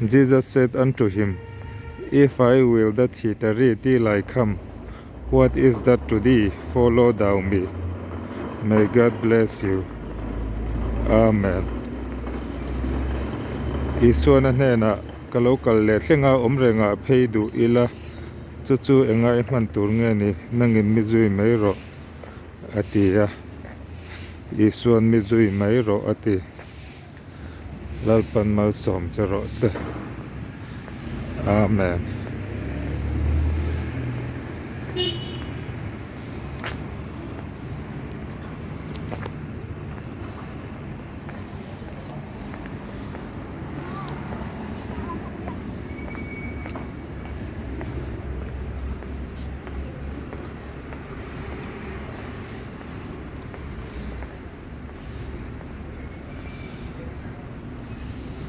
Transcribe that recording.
Jesus said unto him, If I will that he tarry till I come, what is that to thee? Follow thou me. May God bless you. Amen. Isuan a hnenah, Ka lo kal leh thlenga awm rengah phei duh ila, chu chu enga i hman tur nge ni? Nangin mi zui mai rawh, a ti a. Isuan mi zui mai rawh, a ti. Lalpan malsawm che rawh se. Amen.